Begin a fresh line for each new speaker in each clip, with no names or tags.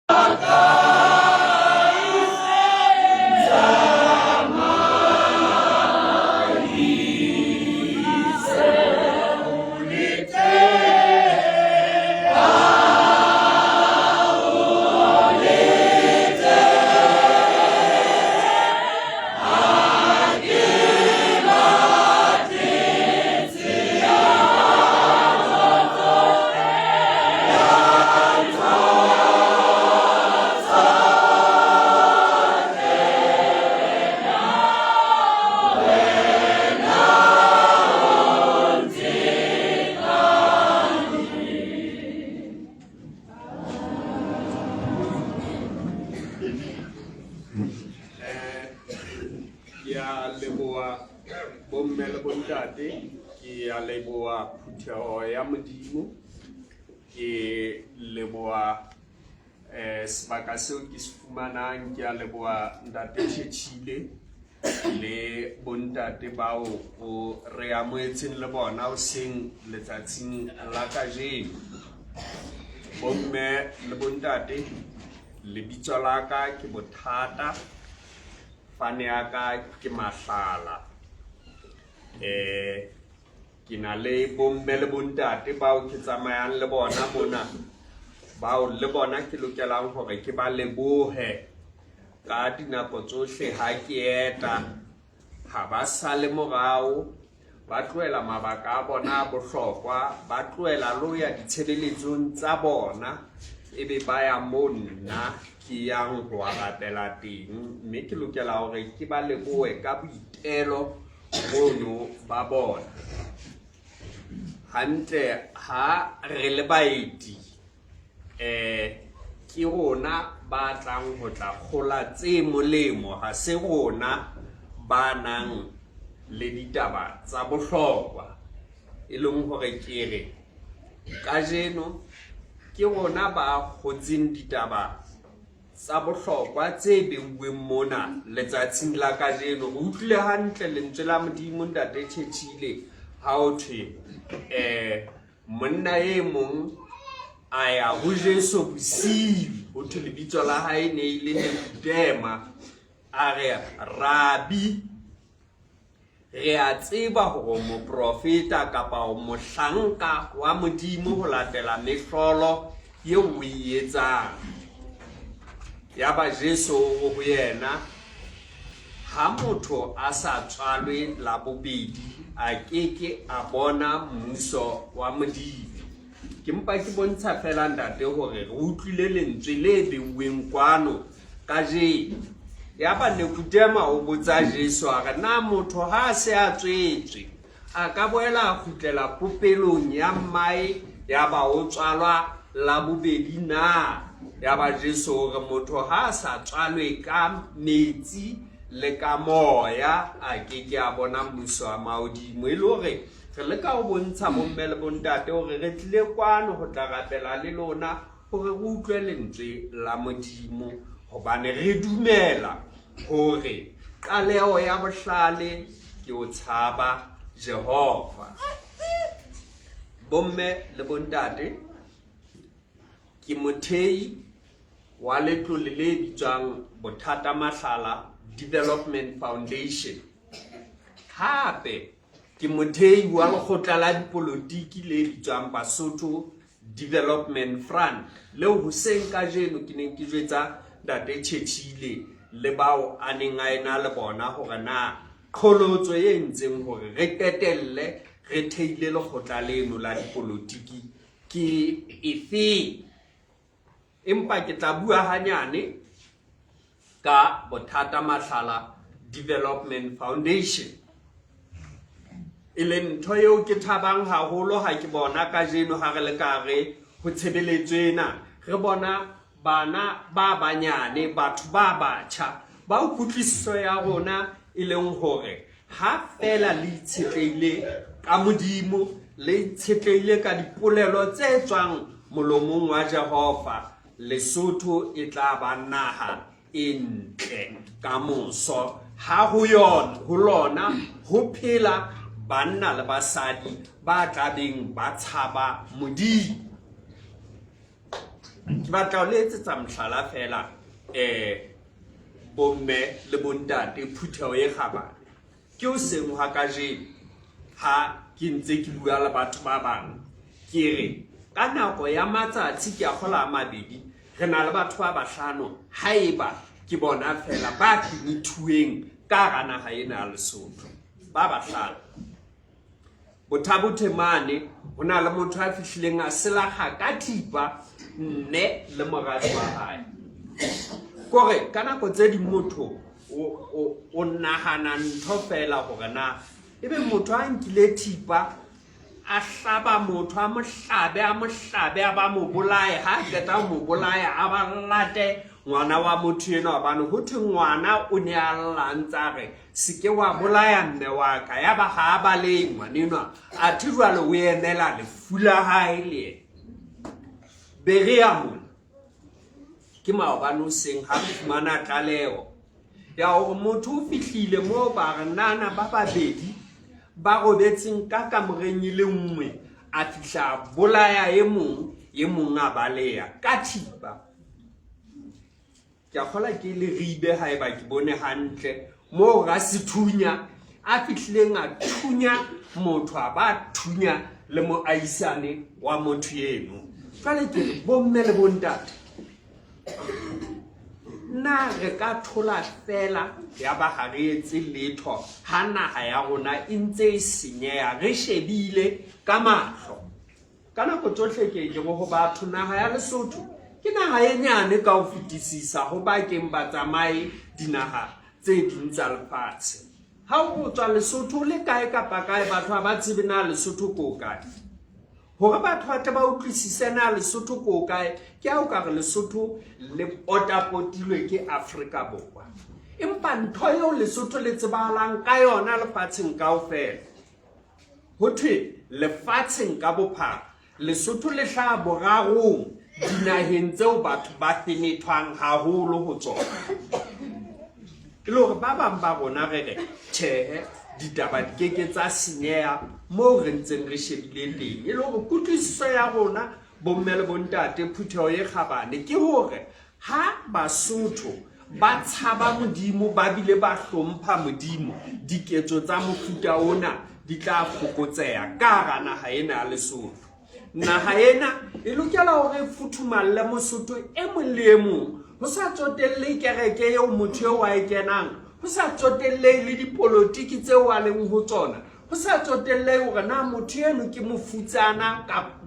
Ke a leboha bomme le bontate, ke a leboha phutheho ya Modimo, ke leboha eh sebaka seo ke se fumanang, ke a leboha ntate Chechile le bontate bao o re amohetseng le bona hoseng letsatsing la kajeno. Bomme le bontate, lebitso la ka ke Bothata, fane ya ka ke Mahlala. Eh ke na le bomme le bontate bao ke tsamayang le bona mona, bao le bona ke lokelang hore ke ba lebohe ka dinako tsohle ha ke eta, ha ba sale morao, ba tlohela mabaka a bona a bohlokwa, ba tlohela le ho ya ditshebeletsong tsa bona, ebe ba ya mo nna ke yang ho a rapela teng, mme ke lokela hore ke ba lebohe ka boitelo bono ba bona. Hantle ha re le baeti, eh ke rona ba tlang ho tla kgola tse molemo, ha se rona ba nang le ditaba tsa bohlokwa. E leng hore ke re kajeno ke rona ba kgotseng ditaba tsa bohlokwa tse beuweng mona letsatsing la kajeno. Re utlwile hantle lentswe la Modimo ntate Chechile ha o thwe eh monna e mong a ya ho Jesu bosiu, ho thwe lebitso la hae ne e le Nikodema, a re, Rabi, re a tseba hore moprofeta kapa o mohlanka wa Modimo ho latela mehlolo eo o e etsang. Yaba Jesu o re ho yena, Ha motho a sa tswalwe la bobedi, a ke ke a bona mmuso wa Modimo. Ke mpa ke bontsha fela ntate hore re utlwile lentswe le beuweng kwano kajeno. Yaba Nikodema o botsa Jesu a re, na motho ha a se a tswetswe a ka boela a kgutlela popelong ya mmae yaba o tswalwa la bobedi na? Yaba Jesu o re, motho ha a sa tswalwe ka metsi le ka moya a ke ke a bona mmuso wa mahodimo. E le hore re leka ho bontsha bomme le bontate hore re tlile kwano ho tla rapela le lona hore re utlwe lentswe la Modimo, hobane re dumela hore qaleho ya bohlale ke ho tshaba Jehova. Bomme le bontate, ke mothei wa letlole le bitswang Bothata Mahlala Development Foundation. Hape ke mothei wa lekgotla la dipolotiki le bitswang Basotho Development Front, leo hoseng kajeno ke neng ke jwetsa Ntate Chechile le bao a neng a ena le bona hore na qholotso e entseng hore re qetelle re theile lekgotla leno la dipolotiki ke efeng. Empa ke tla bua hanyane ka Bothata Mahlala Development Foundation, e leng ntho eo ke thabang haholo ha ke bona kajeno ha re le ka re ho tshebeletso ena, re bona bana ba banyane, batho ba batjha bao kutlwisiso ya rona e leng hore ha feela le itshetlehile ka Modimo, le itshetlehile ka dipolelo tse tswang molomong wa Jehova, Lesotho e tla ba naha e ntle ka moso. Ha ho yona, ho lona ho phela banna le basadi ba tla beng ba tshaba Modimo. Ke batla ho le etsetsa mohlala feela um bomme le bontate phutheho e kgabane. Ke hoseng hwa kajeno ha ke ntse ke bua le batho ba bang ke re ka nako ya matsatsi ke a kgola a mabedi re na le batho ba bahlano haeba ke bona fela ba fenethuweng ka hara naha ena ya Lesotho ba bahlano. Bothabothe mane ho na le motho a fihlileng a selakga ka thipa mme le moradi wa hae. Kore ka nako tse ding motho o nahana ntho fela hore na ebe motho a nkile thipa a hlaba motho a mo hlabe a mo hlabe a ba mo bolaye ha a qeta ho mo bolaya a ba late ngwana wa motho enwa hobane ho thwe ngwana o ne a lla ntse a re se ke wa bolaya mme wa ka ya ba ga a balehe ngwanenwa athe jwale o emela lefu la hae le ena berea mona ke maobane o seng ha re fumana tlaleho ya hore motho o fihlile moo barenana ba babedi ba robetseng ka kamoreng e le nngwe a fihla a bolaya e mong e mong a baleya ka thipa Ke a kgola ke leribe haeba ke bone hantle moo rasethunya a fihlileng a thunya motho a ba thunya le moahisane wa motho eno. Jwale ke re bomme le bontate na re ka thola fela ya ba ha re etse letho ha naha ya rona e ntse e senyeha re shebile ka mahlo. Ka nako tsohle ke ke re ho batho naha ya Lesotho ke naha e nyane ka ho fetisisa ho ba keng ba tsamaye dinaha tse ding tsa lefatshe. Ha o tswa Lesotho o le kae kapa kae batho ha ba tsebe na Lesotho ko kae. Hore batho ba tle ba utlwisise na Lesotho ko kae ke ha o ka re Lesotho le potapotilwe ke Afrika Borwa. Empa ntho eo Lesotho le tsebahalang ka yona lefatsheng kaofela Ho thwe lefatsheng ka bophara, Lesotho le hlaha borarong dinaheng tseo batho ba fenethwang haholo ho tsona. E le hore ba bang ba rona re re tjhehe ditaba di keke tsa senyeha moo re ntseng re shebile teng. E le hore kutlwisiso ya rona bomme le bontate phutheho e kgabane ke hore Ha Basotho ba tshaba Modimo ba bile ba hlompha Modimo, diketso tsa mofuta ona di tla fokotseha ka hara naha ena ya Lesotho. Naha ena e lokela hore e futhumalle Mosotho e mong le e mong, ho sa tsotellehe kereke eo motho eo a e kenang, ho sa tsotellehe le dipolotiki tseo a leng ho tsona, ho sa tsotellehe hore na motho eno ke mofutsana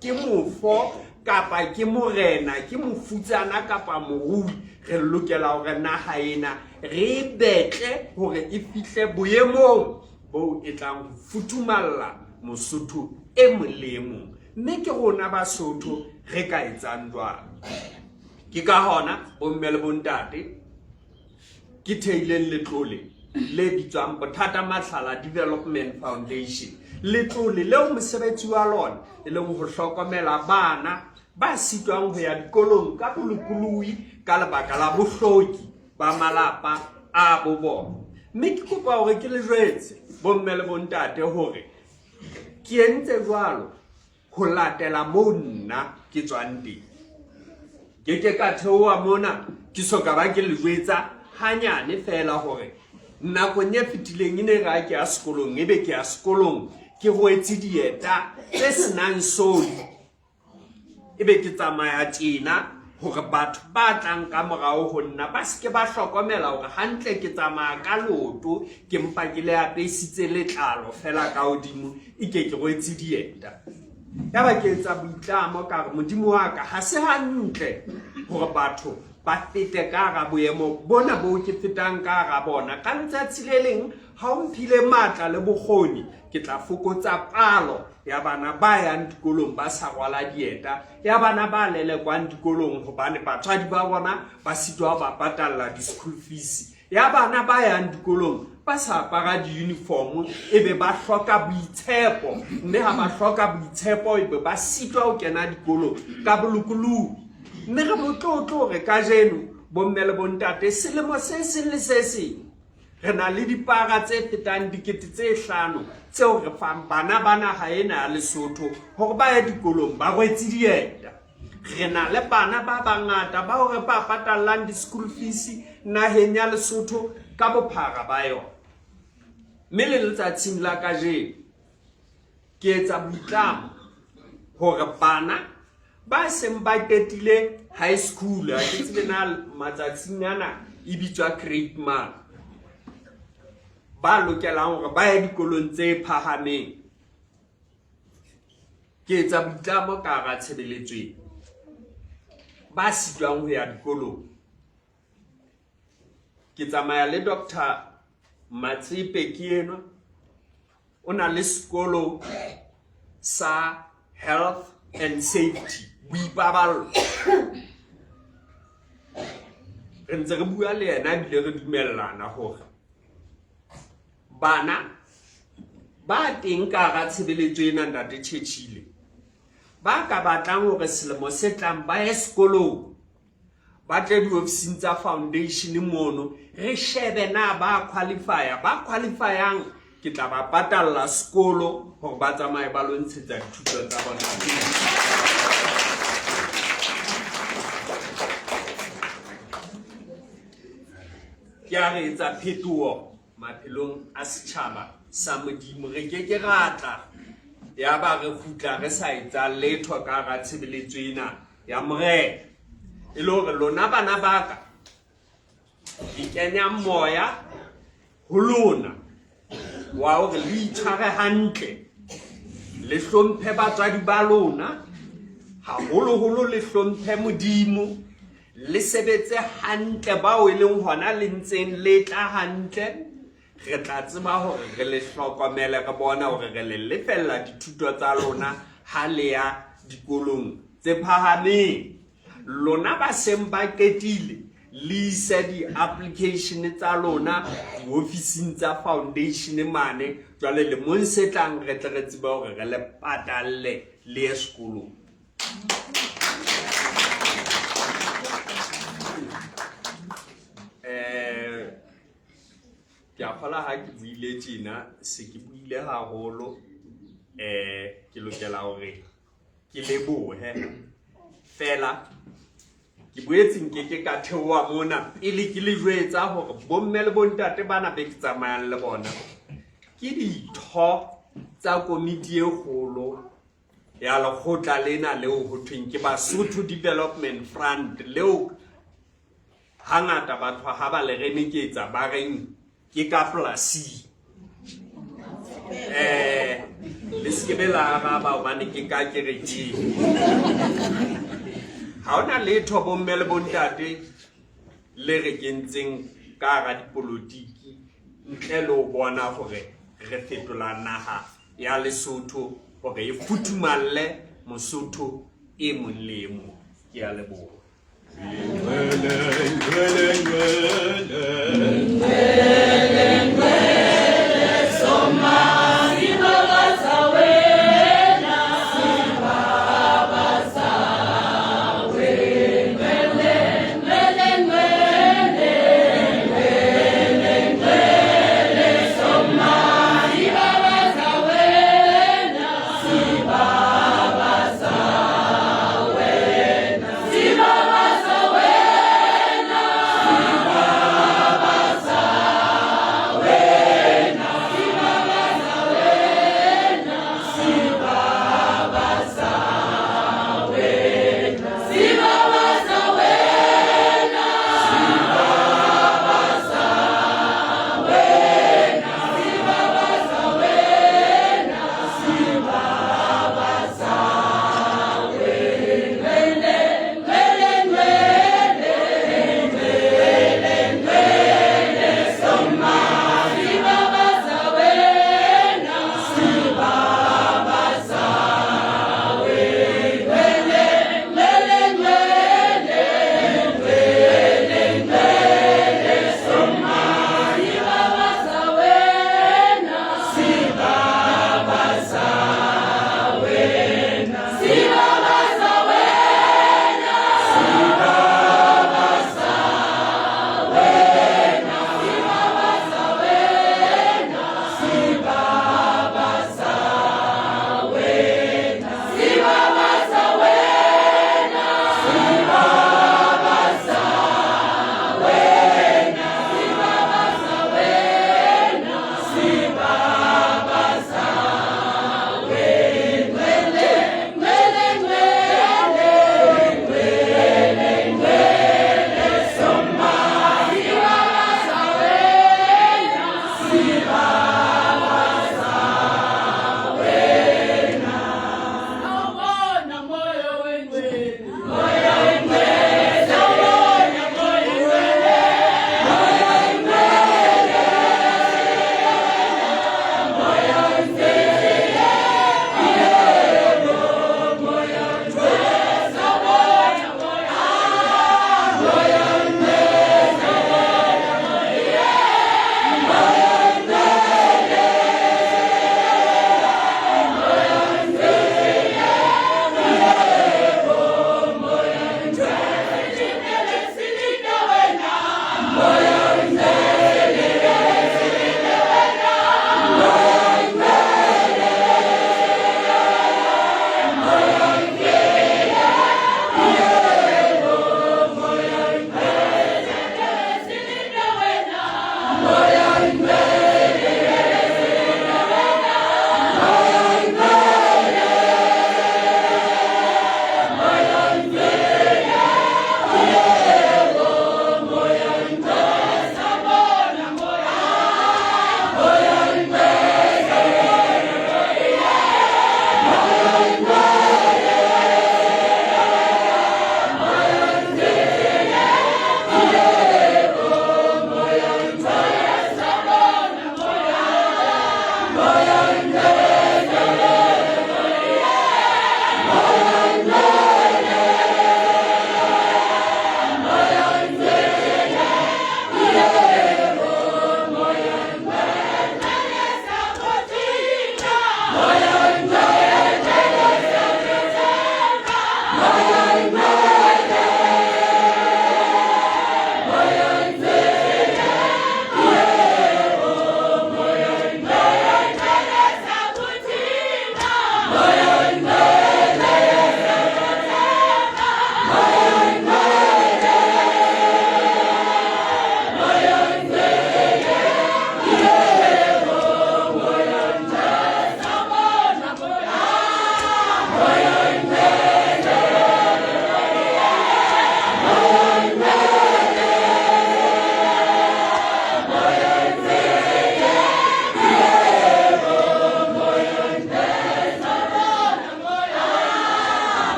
ke mofo kapa ke morena ke mofutsana kapa morui re lokela hore naha ena re e betle hore e fihle boemong boo e tlang ho futhumalla mosotho e mong le e mong mme ke rona basotho re ka etsang jwalo ke ka hona bomme le bontate ke theileng letlole le bitswang Bothata Matlala Development Foundation. Letlole leo mosebetsi wa lona e leng ho hlokomela bana ba sitwang ho ya dikolong ka bolokolohi ka lebaka la bohloki ba malapa a bo bona. Mme ke kopa hore ke le jwetse bomme le bontate hore ke entse jwalo ho latela moo nna ke tswang teng ke ke ka theoha mona ke so ka ba ke le jwetsa hanyane fela hore nakong e fetileng e ne re ha ke ya sekolong ebe ke ya sekolong ke rwetse dieta tse senang soli ebe ke tsamaya tjena hore batho ba tlang ka morao ho nna ba seke ba hlokomela hore hantle ke tsamaya ka leoto ke mpa ke le apesitse letlalo fela ka hodimo e ke ke rwetse dieta ya ba ke etsa boitlamo ka re modimo wa ka ga se gantle gore batho ba fete ka ga boemo bona boo ke fetang ka ga bona ka letsatsi le leng ga o mphile maatla le bokgoni ke tla fokotsa palo ya bana ba yang dikolong ba sa rwala dieta ya bana ba lelekwang dikolong gobane batswadi ba bona ba sitwa ba patalla di-school fees ya bana ba yang dikolong ba sa apara di-uniform e be ba hloka boitshepo mme ha ba hloka boitshepo e be ba sitwa ho kena dikolong ka bolokolohi mme re motlotlo hore kajeno bomme le bontate selemo se seng le se seng re na le dipara tse fetang 5000 tseo re fang bana ba naha ena ya Lesotho hore ba ye dikolong ba rwetse dieta. Re na le bana ba bangata bao re ba patallang di-school fees naheng ya Lesotho ka bophara ba yona. Mme le letsatsing la kajeno ke etsa boitlamo hore bana ba seng ba qetile high school, ha ke tsebe na matsatsing ana e bitswa grade man, ba lokelang hore ba ye dikolong tse phahameng. Ke etsa boitlamo ka hara tshebeletso ena, ba sitwang ho ya dikolong. Ke tsamaya le Doctor Matsepe ke enwa, o na le sekolo sa health and safety, boipaballo. Re ntse re bua le yena ebile re dumellana hore bana ba teng ka hara tshebeletso ena Ntate Churchill, ba ka batlang hore selemo se tlang ba ye sekolong, ba tle diofising tsa foundation mono, re shebe na ba qualifya. Ba qualifyang ke tla ba patalla sekolo hore ba tsamaye ba lo ntshetsa dithuto tsa bona pele. Ke a re etsa phetoho maphelong a setjhaba sa Modimo. Re ke ke ra tla ya ba re kgutla re sa etsa letho ka hara tshebeletso ena ya Morena. E le hore lona bana ba ka, ke kenya moya ho lona wa hore le itshware hantle, le hlomphe batswadi ba lona, haholoholo le hlomphe Modimo, le sebetse hantle bao e leng hona le ntseng le tla hantle. Re tla tseba hore re le hlokomele, re bone hore re le lefella dithuto tsa lona ha le ya dikolong tse phahameng. Lona ba seng ba qetile, le ise di-application tsa lona diofising tsa foundation mane. Jwale lemong se tlang re tle re tsebe hore re le patalle le ye sekolong. Ke a kgola ha ke buile tjena, se ke buile haholo. Ke lokela hore ke lebohe fela. Ke boetse nkeke ka theoha mona pele ke le jwetsa hore bomme le bontate bana be ke tsamayang le bona ke ditho tsa komiti e kgolo ya lekgotla lena leo ho thweng ke Basotho Development Front, leo hangata batho ha ba le reneketsa ba reng ke ka polasing. Le se ke be la araba hobane ke ka kerekeng. Ha hona letho bomme le bontate le re kentseng ka hara dipolotiki ntle le ho bona hore re fetola naha ya Lesotho hore e futhumalle Mosotho e mong le e mong. Ke a leboha. Ngwele, ngwele, ngwele.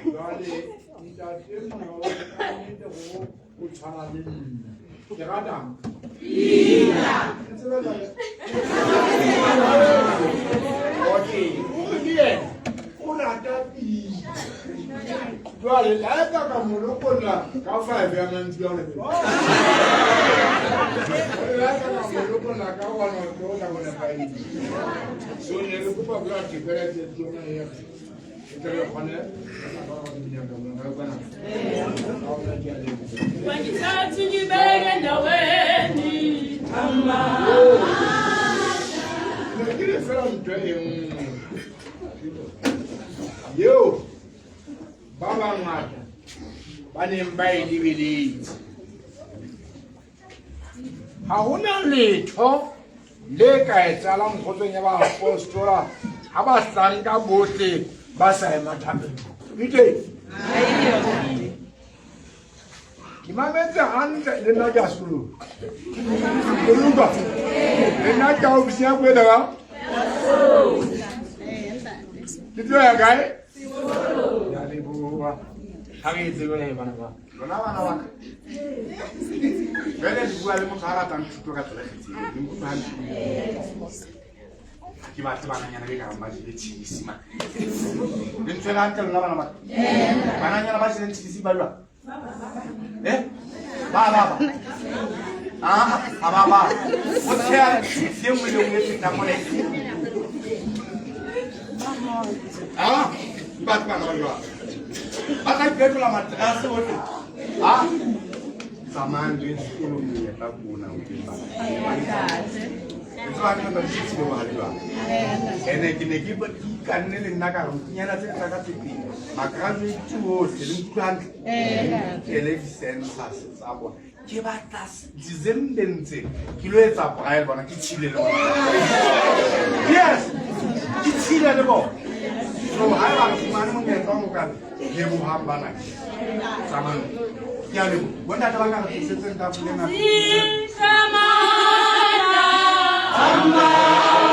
Jwale ntate Moyo kannete go o tshwana le nna. Ke ratang? Pina. Okay, o re le yena o rata pina. Jwale la ka ka mo lokolla ka 5 ya mantswe a le. La ka ka mo lokolla ka 1 o tla bona five. So ne re kopa bla ke fela tse tsona ya.
Wangithatha ngibeke endaweni
Ke le fela ntho e nngwe eo ba bangata ba neng ba e lebeletse. Ha hona letho le ka etsahalang kgotsong ya baapostola ha bahlanka bohle ba sa ema thapelo. E teng? Ke mametse hantle le nna ke a soloha. O utlwa? Le nna ke a ofising ya kwena ka? Ke tlo ya kae? Ke a leboha. Ha re e tsebe he bana ba.
Lona bana ba ka. Jwale le bua le motho a ratang thuto ka tsela e kgethehileng. Le nkutlwa hantle? Ha ke batle bananyana be kareng ba jele cheese man. Le ntshwere hantle lona bana ba ka? Bananyana ba jeleng cheese ba jwang? Eh? Ba ba ba. Ah, ha ba ba. O tsheha cheese e nngwe le nngwe e fetang mona. Ah, ke batle bana ba jwang? Ba tla ipetola materase ohle. Ah, tsamayang le sekolong monyetla ke ona o teng bana. Le tseba hantle ntate Tshitshile o hale jwang. Ene ke ne ke ikanne le nna ka re nkunyana tse tsa ka tse pedi ma-graduate ohle le nkutlwa hantle nkele di-census tsa bona ke batla December tse ke lo etsa braille bona ke tshile le bona yes ke tshile le bona so ha eba re fumane monyetla o mokana lebohang bana tsamayng ke a leboha bontate ba ka re tlisetseng tafole na
Tsamaya.